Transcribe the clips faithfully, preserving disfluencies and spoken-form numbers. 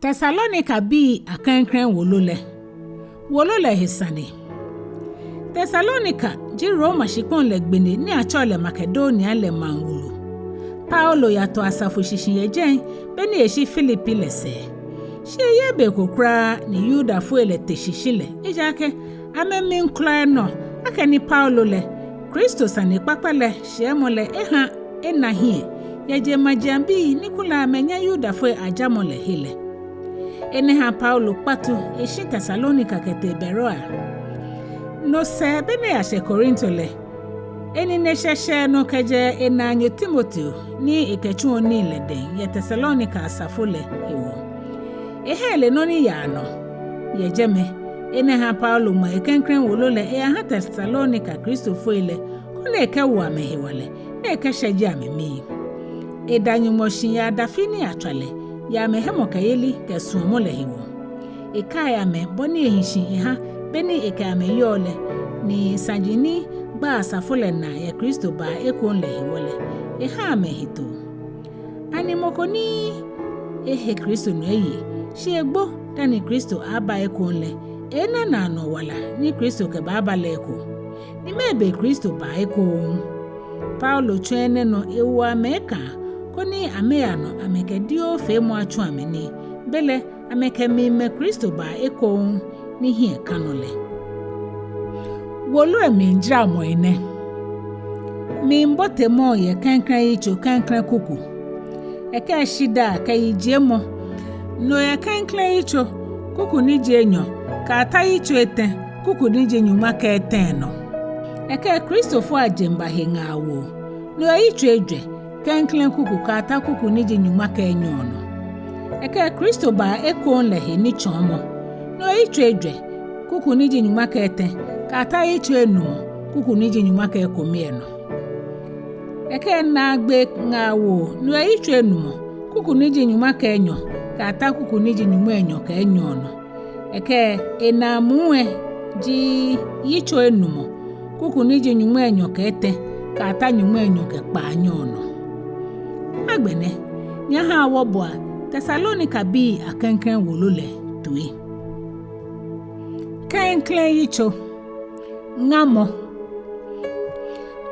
Tesalonikabii aklɛŋklɛŋ wolo lɛ. Wolo lɛ he sane. Tesalonika ji Roma shikpɔŋ lɛ gbene ni atsɛɔ lɛ Makedonia lɛ maŋ wulu. Paulo yato asafo shishi yɛ jɛi, be ni eshi Filipi lɛ sɛɛ. Shi eyeee be ko kwraa ni Yudafoi lɛ te shi shi lɛ, ejaakɛ amɛmiikulɔ enɔ akɛni Paulo lɛ, Kristo sanekpakpa lɛ shiɛmɔ lɛ eha ena hiɛ yɛ jeŋmajiaŋbii ni kulɛ amɛnyɛ Yudafoi ajamɔ lɛ he lɛ. Enɛ ha Paulo kpatu eshi Tesalonika kɛtee Beroia. No sɛɛ be ni eyashɛ Korinto lɛ, enine shɛshɛɛ nɔ kɛjɛ enaanyo Timoteo ni ekɛtsuɔ nii lɛ dɛŋ yɛ Tesalonika asafo lɛ hewɔ. Ehe ele nɔ ni yaa nɔ yɛ jɛmɛ. Enɛ ha Paulo ŋma eklɛŋklɛŋ wolo lɛ eyaha Tesalonika Kristofoi lɛ, koni ekɛwo amɛ hewalɛ, ni ekɛshɛje amɛmii. Eda Nyɔŋmɔ shi yɛ adafi ni atswa lɛ yɛ amɛhemɔkɛyeli kɛ suɔmɔ lɛ hewɔ. Ekai amɛ bɔ ni ehi shi eha be ni ekɛ amɛ yɔɔ lɛ, ni saji ni gbaa asafo lɛ naa yɛ Kristo baa ekoŋŋ lɛ hewɔ lɛ, eha amɛ hetoo. Ani mɔ ko ni ehe Kristo nɔ eye, shi egbo dani Kristo aba ekoŋŋ lɛ, eeena naanɔ wala ni Kristo kɛbaaba lɛ eko? Ni mɛɛ be Kristo baa ekoŋŋ? Paulo tsɔ enɛ nɔ ewo amɛ ekãa, koni amɛya nɔ amɛkɛ dioo feemɔ atsu amɛnii, belɛ amɛkɛ miimɛ Kristo baa ekoŋŋ ni hiɛ ka nɔ lɛ. Wolo lɛ mlijaramɔi nɛ. Mlibotemɔ yɛ klɛŋklɛŋ yitso klɛŋklɛŋ kuku. Ekɛ shidaa kɛ yijiemɔ. No yɛ klɛŋklɛŋ yitso kuku ni ji enyɔ kɛyata yitso etɛ kuku ni ji nyɔŋma kɛ etɛ nɔ. Ekɛ Kristofoi ajeŋba he ŋaawoo. No yɛ yitso ejwɛ klɛŋklɛŋ kuku kɛyata kuku ni ji nyɔŋma kɛ enyɔ nɔ. Ekɛ Kristo baa ekoŋŋ lɛ he nitsɔɔmɔ. No yɛ yitso ejwɛ kuku ni ji nyɔŋma kɛ etɛ kɛyata yitso enumɔ kuku ni ji nyɔŋma kɛ ekome nɔ. Ekɛ naagbee ŋaawoo. No yɛ yitso enumɔ kuku ni ji nyɔŋma kɛ enyɔ kɛyata kuku ni ji nyɔŋmai enyɔ kɛ enyɔ nɔ. Ekɛ enaamuu lɛ ji yitso enumɔ kuku ni ji nyɔŋmai enyɔ kɛ etɛ kɛyata nyɔŋmai enyɔ kɛ kpaanyɔ nɔ. Agbɛnɛ, nyɛhaa wɔboa Tesalonikabii aklɛŋklɛŋ wolo lɛ toi. Klɛŋklɛŋ yitso. Ŋamɔ.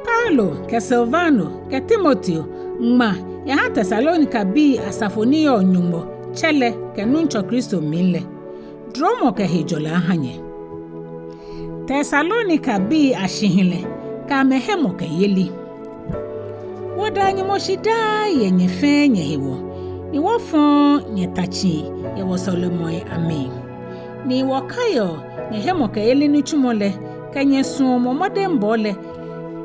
Paulo kɛ Silvano kɛ Timoteo ŋma yaha Tesalonikabii asafo ni yɔɔ Nyɔŋmɔ Tsɛ lɛ kɛ Nuŋtsɔ Kristo mli lɛ. Duromɔ kɛ hejɔlɛ aha nyɛ. Tesalonikabii ashihilɛ kɛ amɛhemɔkɛyeli. Wɔdaa Nyɔŋmɔ shi daa yɛ nyɛ fɛɛ nyɛhewɔ, ni wɔfɔɔɔ nyɛta tsii yɛ wɔsɔlemɔi amli. Ni wɔkaiɔ nyɛhemɔkɛyeli nitsumɔ lɛ, kɛ nyɛsuɔmɔ mɔdɛŋbɔɔ lɛ,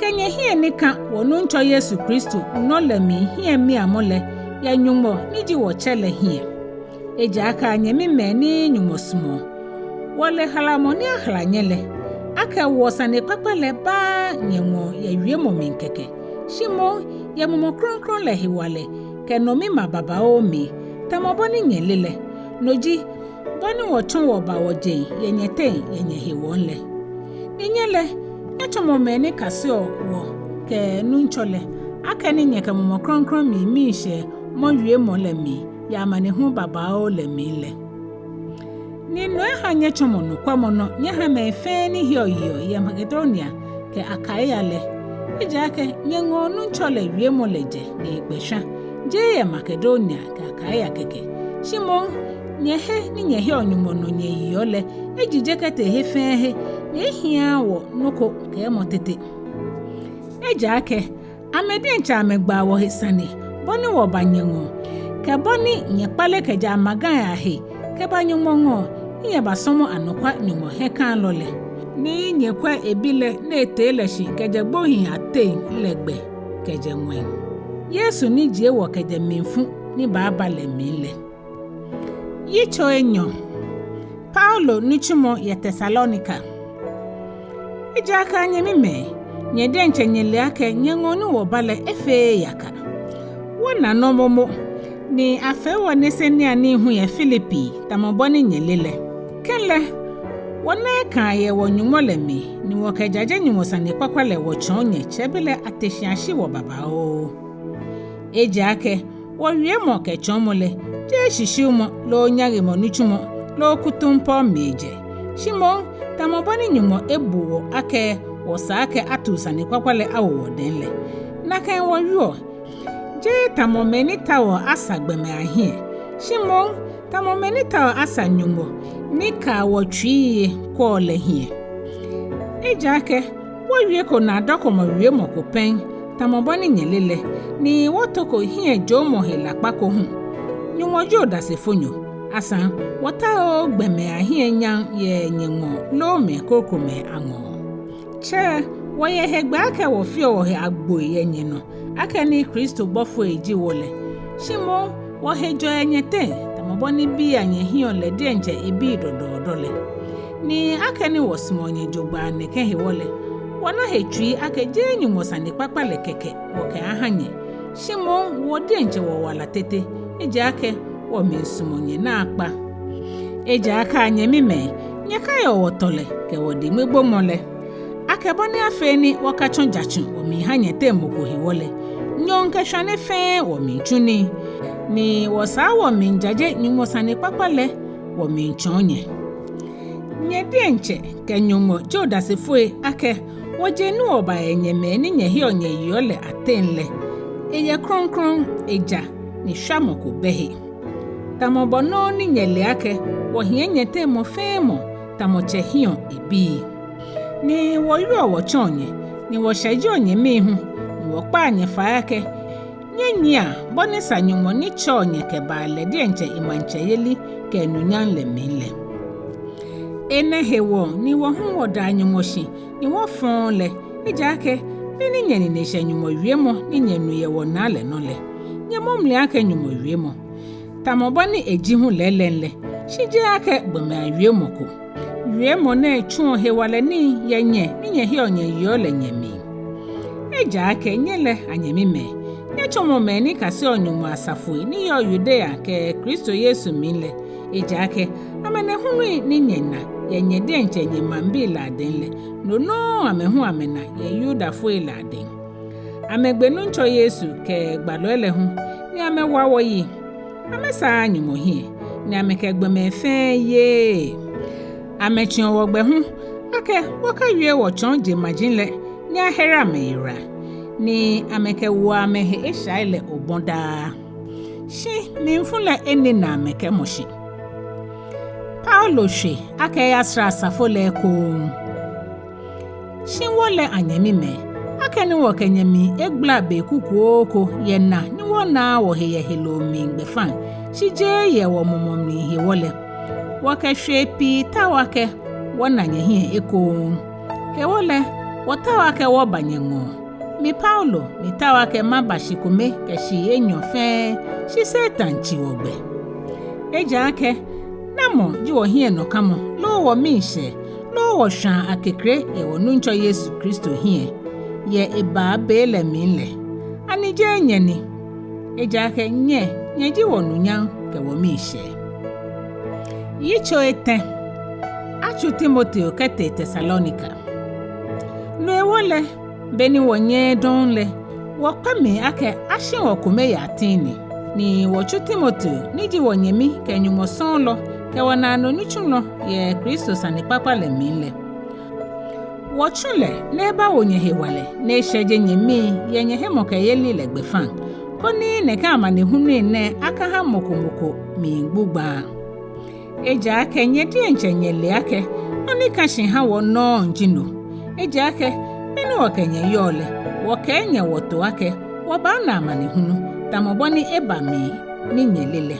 kɛ nyɛhiɛ ni ka wɔ Nuŋtsɔ Yesu Kristo nɔ lɛ mli hiɛmiamɔ lɛ yɛ Nyɔŋmɔ ni ji wɔ Tsɛ lɛ hiɛ. Ejaakɛ, anyɛmimɛi ni Nyɔŋmɔ sumɔɔ, wɔle halamɔ ni ahala nyɛ lɛ, akɛ wɔsanekpakpa lɛ baaa nyɛŋɔɔ yɛ wiemɔ mli kɛkɛ, shi moŋ yɛ Mumɔ Krɔŋkrɔŋ lɛ hewalɛ kɛ nɔmimaa babaoo mli, tamɔ bɔ ni nyɛle lɛ. No ji bɔ ni wɔtsɔ wɔba wɔjeŋ yɛ nyɛteŋ yɛ nyɛhewɔ lɛ. Ni nyɛ lɛ, nyɛtsɔmɔ mɛi ni kaseɔ wɔ kɛ Nuŋtsɔ lɛ, akɛni nyɛkɛ Mumɔ Krɔŋkrɔŋ mli miishɛɛ mɔ wiemɔ lɛ mli yɛ amanehulu babaoo lɛ mli lɛ. Ni no eha nyɛtsɔmɔ nɔkwɛmɔnɔ nyɛha mɛi fɛɛ ni heɔ yeɔ yɛ Makedonia kɛ Akaia lɛ. Ejaakɛ nyɛŋɔɔ Nuŋtsɔ lɛ wiemɔ lɛ jɛ ni egbɛ shwa, jeee yɛ Makedonia kɛ Akaia kɛkɛ, shi moŋ nyɛhe ni nyɛheɔ Nyɔŋmɔ nɔ nyɛyeɔ lɛ ejije kɛtee he fɛɛ he, ni ehiaaa wɔ nɔ ko kɛɛmɔ tete. Ejaakɛ amɛ diɛŋtsɛ amɛgbaa wɔhe sane bɔ ni wɔba nyɛŋɔɔ, kɛ bɔ ni nyɛkpale kɛjɛ amagai ahe kɛba Nyɔŋmɔ ŋɔɔ, ni nyɛbasɔmɔ anɔkwa Nyɔŋmɔ hiɛkalɔ lɛ, ni nyɛkwɛ eBi lɛ ni etee lɛ shi kɛjɛ gbohii ateŋ lɛ gbɛ kɛjɛ ŋwɛi, Yesu ni jie wɔ kɛjɛ mlifu ni baaba lɛ mli lɛ. Yitso enyɔ. Paulo nitsumɔ yɛ Tesalonika. Ejaakɛ, anyɛmimɛi, nyɛ diɛŋtsɛ nyɛle akɛ nyɛŋɔɔ ni wɔba lɛ efeee yaka. Wɔna nɔ momo, ni afee wɔ niseniianii hu yɛ Filipi, tamɔ bɔ ni nyɛle lɛ. Kɛlɛ, wɔna ekãa yɛ wɔ-Nyɔŋmɔ lɛ mli, ni wɔkɛjaje Nyɔŋmɔ sanekpakpa lɛ wɔtsɔɔ nyɛ, tsɛbelɛ ate shi ashi wɔ babaoo. Ejaakɛ wɔwiemɔ kɛ tsɔɔmɔ lɛ, jeee shishiumɔ loo nyaŋemɔ nitsumɔ loo kutumpɔo mli ejɛ, shi moŋ tamɔ bɔ ni Nyɔŋmɔ ebu wɔ akɛ wɔsa akɛ atuu sanekpakpa lɛ awo wɔdɛŋ lɛ. Nakai wɔwieɔ, jeee tamɔ mɛi ni taoɔ asa gbɔmɛi ahiɛ, shi moŋ tamɔ mɛi ni taoɔ asa Nyɔŋmɔ ni kaa wɔtsuii kwɛɔ lɛ hiɛ. Ejaakɛ wɔwieko naadɔkɔmɔ wiemɔ ko pɛŋ, tamɔ bɔ ni nyɛle lɛ, ni wɔtoko hiɛjoomɔ he lakpa ko hu, Nyɔŋmɔ ji odasefonyo. Asaŋ wɔtaooo gbɔmɛi ahiɛ nyam yɛ nyɛŋɔɔ loo mɛi krokomɛi aŋɔɔ. Tsɛ, wɔyɛ hegbɛ akɛ wɔfeɔ wɔhe agboi yɛ nyɛnɔ, akɛni Kristo bɔfoi ji wɔ lɛ. Shi moŋ wɔhe jɔ yɛ nyɛteŋ, tamɔ bɔ ni bii anyɛ hiɛɔ lɛ diɛŋtsɛ ebii dɔdɔɔdɔ lɛ. Ni akɛni wɔsumɔɔ nyɛ jogbaŋŋ nɛkɛ hewɔ lɛ, wɔna he tsui akɛ jeee Nyɔŋmɔ sanekpakpa lɛ kɛkɛ wɔkɛaaha nyɛ, shi moŋ wɔ diɛŋtsɛ wɔwala tete, ejaakɛ wɔmiisumɔ nyɛ naakpa. Ejaakɛ anyɛmimɛi, nyɛkaiɔ wɔtɔlɛ kɛ wɔdeŋmegbomɔ lɛ, akɛ bɔ ni afee ni wɔkatsɔ jatsu wɔmiiha nyɛteŋ mɔ ko hewɔ lɛ, nyɔɔŋ kɛ shwane fɛɛ wɔmiitsu nii, ni wɔsaa wɔmiijaje Nyɔŋmɔ sanekpakpa lɛ wɔmiitsɔɔ nyɛ. Nyɛ diɛŋtsɛ kɛ Nyɔŋmɔ ji odasefoi akɛ wɔjeŋ ni wɔba yɛ nyɛ mɛi ni nyɛheɔ nyɛyeɔ lɛ ateŋ lɛ, eyɛ krɔŋkrɔŋ, eja, ni shwamɔ ko bɛ he. Tamɔ bɔ nɔŋŋ ni nyɛle akɛ wɔhiɛ nyɛteŋ mɔ fɛɛ mɔ tamɔ tsɛ hiɛɔ ebii. Ni wɔwieɔ wɔtsɔɔ nyɛ, ni wɔshɛjeɔ nyɛmii hu, ni wɔkpaa nyɛ fai akɛ nyɛnyiɛa bɔ ni sa Nyɔŋmɔ ni tsɛɔ nyɛ kɛbaa lɛ diɛŋtsɛ emaŋtsɛyeli kɛ enunyam lɛ mli lɛ. Enɛ hewɔ ni wɔ hu wɔdaa Nyɔŋmɔ shi ni wɔfɔɔɔ lɛ, ejaakɛ be ni nyɛnine shɛ Nyɔŋmɔ wiemɔ ni nyɛnu yɛ wɔnaa lɛ nɔ lɛ, nyɛmɔ mli akɛ Nyɔŋmɔ wiemɔ, tamɔ bɔ ni eji hu lɛɛlɛŋ lɛ, shi jeee akɛ gbɔmɛi awiemɔ ko. Wiemɔ nɛɛ tsuɔ hewalɛ nii yɛ nyɛ ni nyɛheɔ nyɛyeɔ lɛ nyɛmli. Ejaakɛ nyɛ lɛ, anyɛmimɛi, nyɛtsɔmɔ mɛi ni kaseɔ Nyɔŋmɔ asafoi ni yɔɔ Yudea kɛ Kristo Yesu mli lɛ, ejaakɛ amanehului ni nyɛna yɛ nyɛ diɛŋtsɛ nyɛmaŋbii lɛ adɛŋ lɛ, no nɔŋŋ amɛ hu amɛna yɛ Yudafoi lɛ adɛŋ. Amɛgbe Nuŋtsɔ Yesu kɛ gbalɔi lɛ hu, ni amɛwa wɔ yi. Amɛsaaa Nyɔŋmɔ hiɛ, ni amɛkɛ gbɔmɛi fɛɛ yeee. Amɛtsiɔ wɔgbɛ hu akɛ wɔkawie wɔtsɔɔ jeŋmaji lɛ ni ahere amɛyiwala, ni amɛkɛwoɔ amɛhe eshai lɛ obɔ daa. Shi mlifu lɛ enina amɛ kɛmɔ shi. Paulo shwe akɛ eyasra asafo lɛ ekoŋŋ. Shi wɔ lɛ, anyɛmimɛi, akɛni wɔkɛ nyɛ mli egbala be kukuoo ko yɛ naa ni wɔnaaa wɔhe yɛ heloo mli gbɛfaŋ, shi jeee yɛ wɔmumɔ mli hewɔ lɛ, wɔkɛ shwee pii tao akɛ wɔna nyɛhiɛ ekoŋŋ. Hewɔ lɛ, wɔtao akɛ wɔba nyɛŋɔɔ. Mi Paulo, mitao akɛ maba shi kome kɛ shii enyɔ fɛɛ, shi Satan tsi wɔgbɛ. Ejaakɛ namɔ ji wɔhiɛnɔkamɔ loo wɔmiishɛɛ loo wɔshwaa akekre yɛ wɔ Nuŋtsɔ Yesu Kristo hiɛ yɛ ebaa be lɛ mli lɛ? Ani jeee nyɛ ni? Ejaakɛ nyɛ, nyɛ ji wɔnunyam kɛ wɔmiishɛɛ. Yitso etɛ. Atsu Timoteo kɛtee Tesalonika. No hewɔ lɛ, be ni wɔnyɛɛɛ dɔŋŋ lɛ, wɔkpɛ mli akɛ ashi wɔ kome yɛ Atene, ni wɔtsu Timoteo ni ji wɔnyɛmi kɛ Nyɔŋmɔ sɔɔlɔ kɛ wɔnaanyo nitsulɔ yɛ Kristo sanekpakpa lɛ mli lɛ. Wɔtsu lɛ ni ebawo nyɛ hewalɛ ni eshɛje nyɛmii yɛ nyɛhemɔkɛyeli lɛ gbɛfaŋ, koni nɛkɛ amanehului nɛɛ akaha mɔ ko mɔ ko miigbugbaa. Ejaakɛ nyɛ diɛŋtsɛ nyɛle akɛ nɔ ni ka shi ha wɔ nɔŋŋ ji no. Ejaakɛ be ni wɔkɛ nyɛ yɔɔ lɛ, wɔkɛɛ nyɛ wɔto akɛ wɔbaana amanehulu, tamɔ bɔ ni eba mli ni nyɛle lɛ.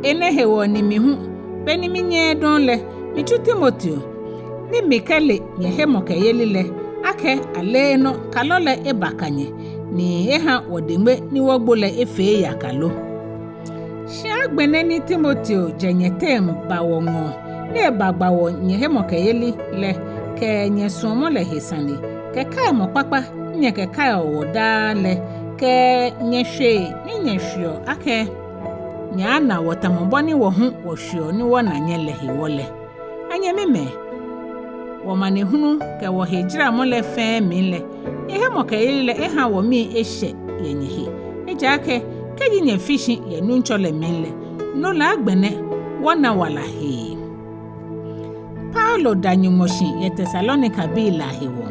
Enɛ hewɔ ni mi hu, be ni minyɛɛɛ dɔŋŋ lɛ, mitsu Timoteo, ni mikɛle nyɛhemɔkɛyeli lɛ, akɛ aleenɔ kalɔ lɛ ebaka nyɛ, ni eha wɔdeŋme ni wɔgbo lɛ efee yaka lo. Shi agbɛnɛ ni Timoteo jɛ nyɛteŋ ba wɔŋɔɔ, ni ebagba wɔ nyɛhemɔkɛyeli lɛ kɛ nyɛsuɔmɔ lɛ he sane, kɛ kaimɔ kpakpa ni nyɛkɛkaiɔ wɔ daa lɛ, kɛ nyɛshwee ni nyɛshweɔ akɛ nyɛaana wɔ tamɔ bɔ ni wɔ hu wɔshweɔ ni wɔna nyɛ lɛ hewɔ lɛ. Anyɛmimɛi, wɔmanehulu kɛ wɔhejaramɔ lɛ fɛɛ mli lɛ, nyɛhemɔkɛyeli lɛ eha wɔmii eshɛ yɛ nyɛhe. Ejaakɛ kɛji nyɛfi shi yɛ Nuŋtsɔ lɛ mli lɛ, No lɛ agbɛnɛ wɔna wala hee. Paulo da Nyɔŋmɔ shi yɛ Tesalonikabii lɛ ahewɔ.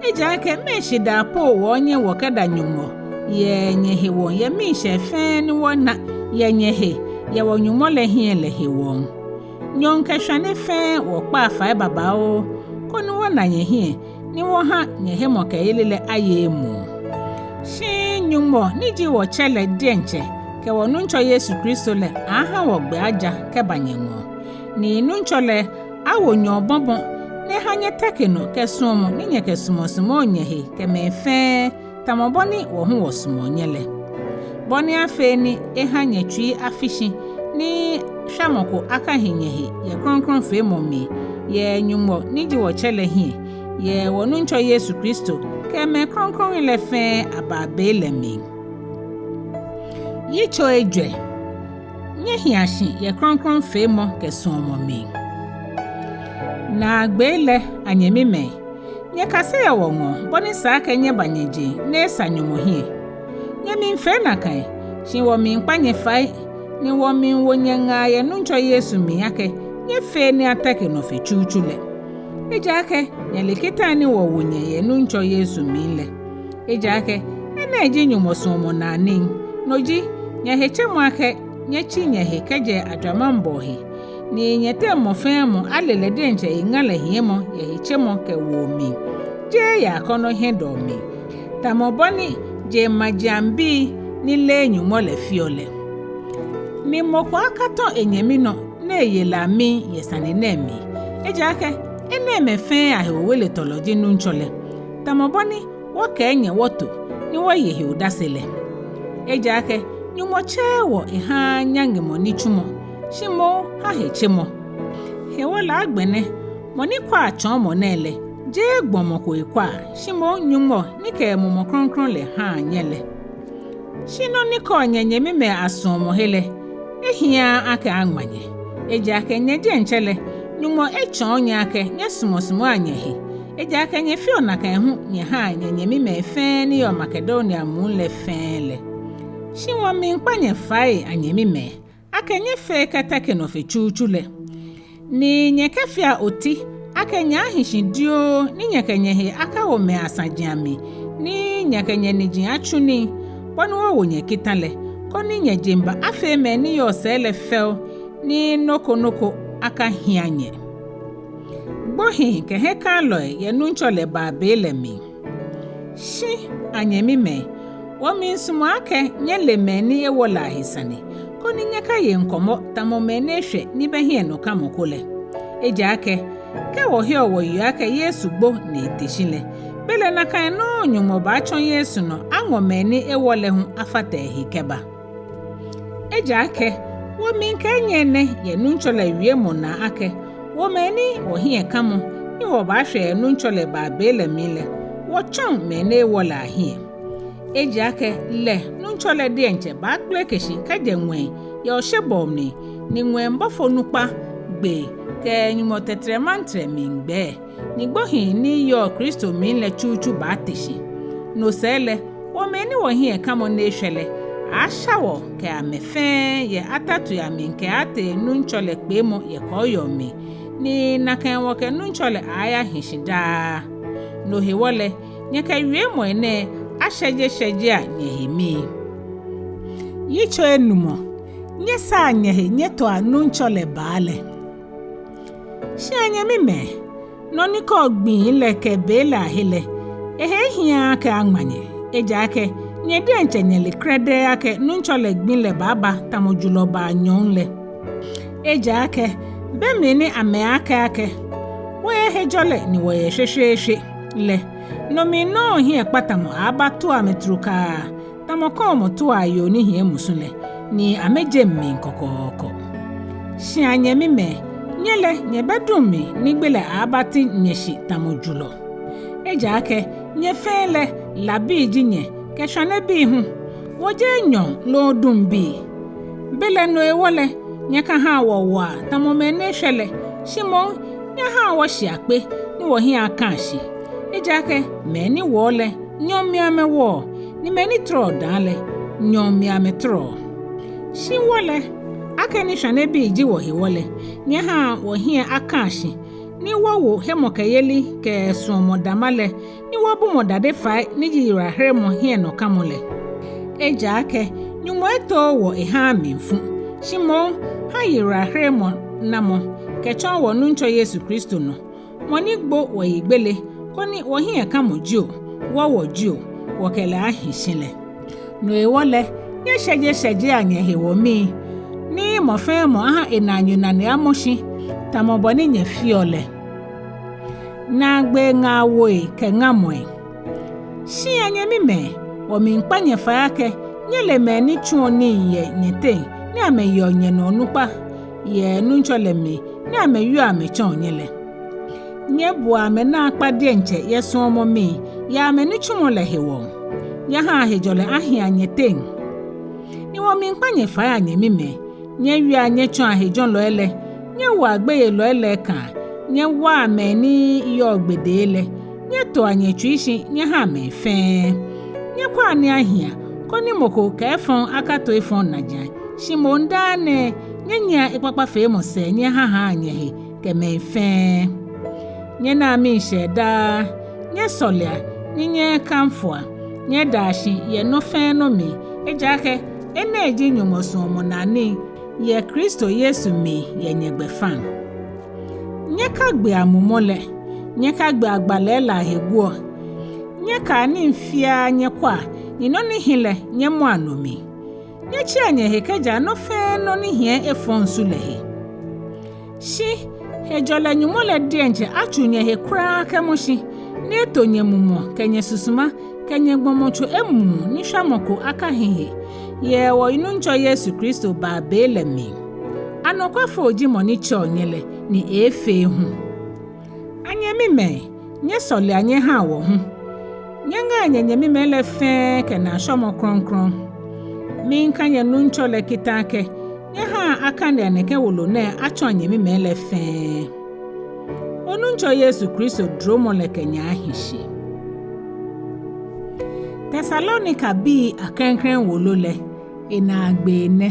Ejaakɛ mɛɛ shidaa po wɔɔnyɛ wɔkɛda Nyɔŋmɔ yɛ nyɛhewɔ yɛ miishɛɛ fɛɛ ni wɔna yɛ nyɛhe yɛ wɔ-Nyɔŋmɔ lɛ hiɛ lɛ hewɔ? Nyɔɔŋ kɛ shwane fɛɛ wɔkpaa fai babaoo, koni wɔna nyɛhiɛ, ni wɔha nyɛhemɔkɛyeli lɛ aye emuu. Shi Nyɔŋmɔ ni ji wɔ-Tsɛ lɛ diɛŋtsɛ kɛ wɔ-Nuŋtsɔ Yesu Kristo lɛ aaaha wɔgbɛ aja kɛba nyɛŋɔɔ. Ni Nuŋtsɔ lɛ awo nyɛ obɔbɔ, ni eha nyɛteke nɔ kɛ suɔmɔ ni nyɛkɛsumɔsumɔɔ nyɛhe kɛ mɛi fɛɛ, tamɔ bɔ ni wɔ hu wɔsumɔɔ nyɛ lɛ. Bɔ ni afee ni eha nyɛtsui afi shi, ni shwamɔ ko akahi nyɛhe yɛ krɔŋkrɔŋfeemɔ mli, yɛ Nyɔŋmɔ ni ji wɔ-Tsɛ lɛ hiɛ, yɛ wɔ-Nuŋtsɔ Yesu Kristo kɛ mɛi krɔŋkrɔŋi lɛ fɛɛ abaa be lɛ mli. Yitso ejwɛ. Nyɛhia shi yɛ krɔŋkrɔŋfeemɔ kɛ suɔmɔ mli. Naagbee lɛ, anyɛmimɛi, nyɛkase yɛ wɔŋɔɔ bɔ ni sa akɛ nyɛba nyɛjeŋ ni esa Nyɔŋmɔ hiɛ. Nyɛmiifee nakai, shi wɔmiikpa nyɛ fai, ni wɔmiiwo nyɛ ŋaa yɛ Nuŋtsɔ Yesu mli akɛ nyɛfee ni ateke nɔ fe tsutsu lɛ. Ejaakɛ nyɛle kitai ni wɔwo nyɛ yɛ Nuŋtsɔ Yesu mli lɛ. Ejaakɛ enɛ ji Nyɔŋmɔ suɔmɔnaa nii, no ji, nyɛhetsemɔ akɛ nyɛtsi nyɛhe kɛjɛ ajwamaŋbɔɔ he, ni nyɛteŋ mɔ fɛɛ mɔ ale lɛ diɛŋtsɛ eŋa lɛ hiɛmɔ yɛ hetsemɔ kɛ woo mli, jeee yɛ akɔnɔ hiɛdɔɔ mli, tamɔ bɔ ni jeŋmajiaŋbii ni leee Nyɔŋmɔ lɛ feɔ lɛ. Ni mɔ ko akatɔ enyɛmi nɔ ni eye lɛ amim yɛ sane nɛɛ mli. Ejaakɛ enɛɛmɛi fɛɛ ahe oweletɔlɔ ji Nuŋtsɔ lɛ, tamɔ bɔ ni wɔkɛɛ nyɛ wɔto ni wɔye he odase lɛ. Ejaakɛ Nyɔŋmɔ tsɛɛɛ wɔ ehaaa nyaŋemɔ nitsumɔ, shi moŋ ha hetsemɔ. Hewɔ lɛ agbɛnɛ, mɔ ni kwaa tsɔɔmɔ nɛɛ lɛ, jeee gbɔmɔ ko ekwaa, shi moŋ Nyɔŋmɔ ni kɛ emumɔ krɔŋkrɔŋ lɛ haa nyɛ lɛ. Shi nɔ ni kɔɔ nyɛnyɛmimɛi asuɔmɔ he lɛ, ehiaaa akɛ aŋma nyɛ. Ejaakɛ nyɛ diɛŋtsɛ lɛ, Nyɔŋmɔ etsɔɔ nyɛ akɛ nyɛsumɔsumɔa nyɛhe. Ejaakɛ nyɛfeɔ nakai hu nyɛhaa nyɛnyɛmimɛi fɛɛ ni yɔɔ Makedonia muu lɛ fɛɛ lɛ. Shi wɔmiikpa nyɛ fai, anyɛmimɛi, akɛ nyɛfee kɛteke nɔ fe tsutsu lɛ. Ni nyɛkafea oti akɛ nyɛaahi shi dioo, ni nyɛkɛ nyɛhe akawo mɛi asaji amli, ni nyɛkɛ nyɛniji atsu nii, bɔ ni wɔwo nyɛ kita lɛ, koni nyɛjeŋba afee mɛi ni yɔɔ sɛɛ lɛ fɛo, ni nɔ ko nɔ ko akahia nyɛ. Gbohii kɛ hiɛkalɔi yɛ Nuŋtsɔ lɛ baa be lɛ mli. Shi, anyɛmimɛi, wɔmiisumɔ akɛ nyɛle mɛi ni ewɔ lɛ ahe sane, koni nyɛkaye ŋkɔmɔ tamɔ mɛi ni eshwɛ ni bɛ hiɛnɔkamɔ ko lɛ. Ejaakɛ kɛ wɔheɔ wɔyeɔ akɛ Yesu gbo ni ete shi lɛ, belɛ nakai nɔŋŋ Nyɔŋmɔ baatsɔ Yesu nɔ aŋɔ mɛi ni ewɔ lɛ hu afata ehe kɛba. Ejaakɛ wɔmiikɛɛ nyɛ enɛ yɛ Nuŋtsɔ lɛ wiemɔ naa akɛ, wɔ mɛi ni wɔhiɛ kamɔ ni wɔbaashwɛ yɛ Nuŋtsɔ lɛ baa be lɛ mli lɛ, wɔtsɔŋ mɛi ni ewɔ lɛ ahiɛ. Ejaakɛ lɛ, Nuŋtsɔ lɛ diɛŋtsɛ, baakpeleke shi kɛjɛ ŋwɛi yɛ oshebɔɔ mli, ni ŋwɛi bɔfo nukpa gbee kɛ Nyɔŋmɔ tɛtrɛmantrɛ miigbɛɛ, ni gbohii ni yɔɔ Kristo mli lɛ tsutsu baate shi. No sɛɛ lɛ, wɔ mɛi ni wɔhiɛ kamɔ ni eshwɛ lɛ, aaasha wɔ kɛ amɛ fɛɛ yɛ atatui amli kɛaatee Nuŋtsɔ lɛ kpeemɔ yɛ kɔɔyɔɔ mli, ni nakai wɔkɛ Nuŋtsɔ lɛ aaayahi shi daa. No hewɔ lɛ, nyɛkɛ wiemɔi nɛɛ ashɛjeshɛjea nyɛhe mii. Yitso enumɔ. Nyɛsaa nyɛhe nyɛtoa Nuŋtsɔ lɛ baa lɛ. Shi anyɛmimɛi, nɔ ni kɔɔ gbii lɛ kɛ be lɛ ahe lɛ, ehe ehiaaa akɛ aŋma nyɛ. Ejaakɛ nyɛ diɛŋtsɛ nyɛle krɛdɛɛ akɛ Nuŋtsɔ lɛ gbi lɛ baaba tamɔ julɔ baa nyɔɔŋ lɛ. Ejaakɛ be mli ni amɛaakɛɛ akɛ, wɔyɛ hejɔlɛ ni wɔyɛ shweshweeshwe lɛ, no mli nɔŋŋ hiɛkpatamɔ aaabatua amɛ trukaa, tamɔ kɔɔmɔ tuaa yoo ni hiɛ musu lɛ, ni amɛjeŋ mli kɔkɔɔkɔ. Shi anyɛmimɛi, nyɛ lɛ nyɛbɛ duŋ mli ni gbele lɛ aaabati nyɛ shi tamɔ julɔ. Ejaakɛ nyɛ fɛɛ lɛ, labii ji nyɛ kɛ shwanebii hu, wɔjeee nyɔɔŋ loo duŋ bii. Belɛ no hewɔ lɛ, nyɛkahaa wɔwɔa tamɔ mɛi ni eshwɛ lɛ, shi moŋ nyɛhaa wɔshia kpe ni wɔhiɛ aka shi. Ejaakɛ mɛi ni wɔɔ lɛ, nyɔɔŋ mli amɛwɔɔ, ni mɛi ni tɔrɔɔ daa lɛ, nyɔɔŋ mli amɛtɔrɔɔ. Shi wɔ lɛ, akɛni shwanebii ji wɔ hewɔ lɛ, nyɛhaa wɔhiɛ akãa shi, ni wɔwo hemɔkɛyeli kɛ suɔmɔ dama lɛ, ni wɔbumɔ dade fai ni ji yiwalaheremɔ hiɛnɔkãmɔ lɛ. Ejaakɛ Nyɔŋmɔ etooo wɔ ehaaa mlifu, shi moŋ ha yiwalaheremɔnamɔ kɛtsɔ̃ wɔNuŋtsɔ Yesu Kristo nɔ, mɔ ni gbo wɔyi gbele, koni wɔhiɛ kãmɔ jio, wɔwɔ jio, wɔkɛ lɛ ahi shi lɛ. No hewɔ lɛ, nyɛshɛjeshɛjea nyɛhewɔ mii, ni mɔ fɛɛ mɔ ahã enaanyo nane amɔ shi, tamɔ bɔ ni nyɛfeɔ lɛ. Naagbee ŋaawoi kɛ ŋamɔi. Shi, anyɛmimɛi, wɔmiikpa nyɛ fai akɛ nyɛle mɛi ni tsuɔ nii yɛ nyɛteŋ ni amɛyeɔ nyɛnɔ onukpa yɛ Nuŋtsɔ lɛ mli, ni amɛwieɔ amɛtsɔ̃ɔ nyɛ lɛ. Nyɛbua amɛ naakpa diɛŋtsɛ yɛ suɔmɔ mli yɛ amɛnitsumɔ lɛ hewɔ. Nyɛhãa hejɔlɛ ahia nyɛteŋ. Ni wɔmiikpa nyɛ fai, anyɛmimɛi, nyɛwiea nyɛtsɔ̃a hejɔ̃lɔi lɛ, nyɛwoa gbeyelɔi lɛ ekãa, nyɛwaa mɛi ni yɔɔ gbedee lɛ, nyɛtoa nyɛtsui shi nyɛhãa mɛi fɛɛ. Nyɛkwɛa ni ahia, koni mɔ ko kɛ efɔŋ akato efɔŋ najiaŋ, shi moŋ daa nɛɛ nyɛnyiɛa ekpakpafeemɔ sɛɛ nyɛhãhãa nyɛhe kɛ mɛi fɛɛ. Nyɛnaa miishɛɛ daa, nyɛsɔlea, ni nyɛkafɔa, nyɛdaa shi yɛ nɔ fɛɛ nɔ mli, ejaakɛ enɛ ji Nyɔŋmɔ suɔmɔnaanii yɛ Kristo Yesu mli yɛ nyɛgbɛfaŋ. Nyɛkagbea Mumɔ lɛ, nyɛkagbea gbalɛi lɛ ahe guɔ. Nyɛkaa nii fiaa nyɛkwɛa, ni nɔ ni hi lɛ nyɛmɔa no mli. Nyɛtsia nyɛhe kɛjɛa nɔ fɛɛ nɔ ni hiɛ efɔŋ su lɛ he. Shi hejɔlɛ Nyɔŋmɔ lɛ diɛŋtsɛ atsu nyɛhe kwraa kɛmɔ shi, ni eto nyɛmumɔ kɛ nyɛsusuma kɛ nyɛgbɔmɔtso emuu ni shwamɔ ko akahi he yɛ wɔNuŋtsɔ Yesu Kristo baa be lɛ mli. Anɔkwafo ji mɔ ni tsɛɔ nyɛ lɛ, ni eeefee hu. Anyɛmimɛi, nyɛsɔlea nyɛhãa wɔ hu. Nyɛŋaa nyɛmimɛi lɛ fɛɛ kɛ naashwɔmɔ krɔŋkrɔŋ. Miikã nyɛ Nuŋtsɔ lɛ kitã akɛ nyɛhãa akanea nɛkɛ wolo nɛɛ atsɔ̃a nyɛmimɛi lɛ fɛɛ. WɔNuŋtsɔ Yesu Kristo dromɔ lɛ kɛ nyɛ ahi shi. Tesalonikabii aklɛŋklɛŋ wolo lɛ, enaagbee nɛ.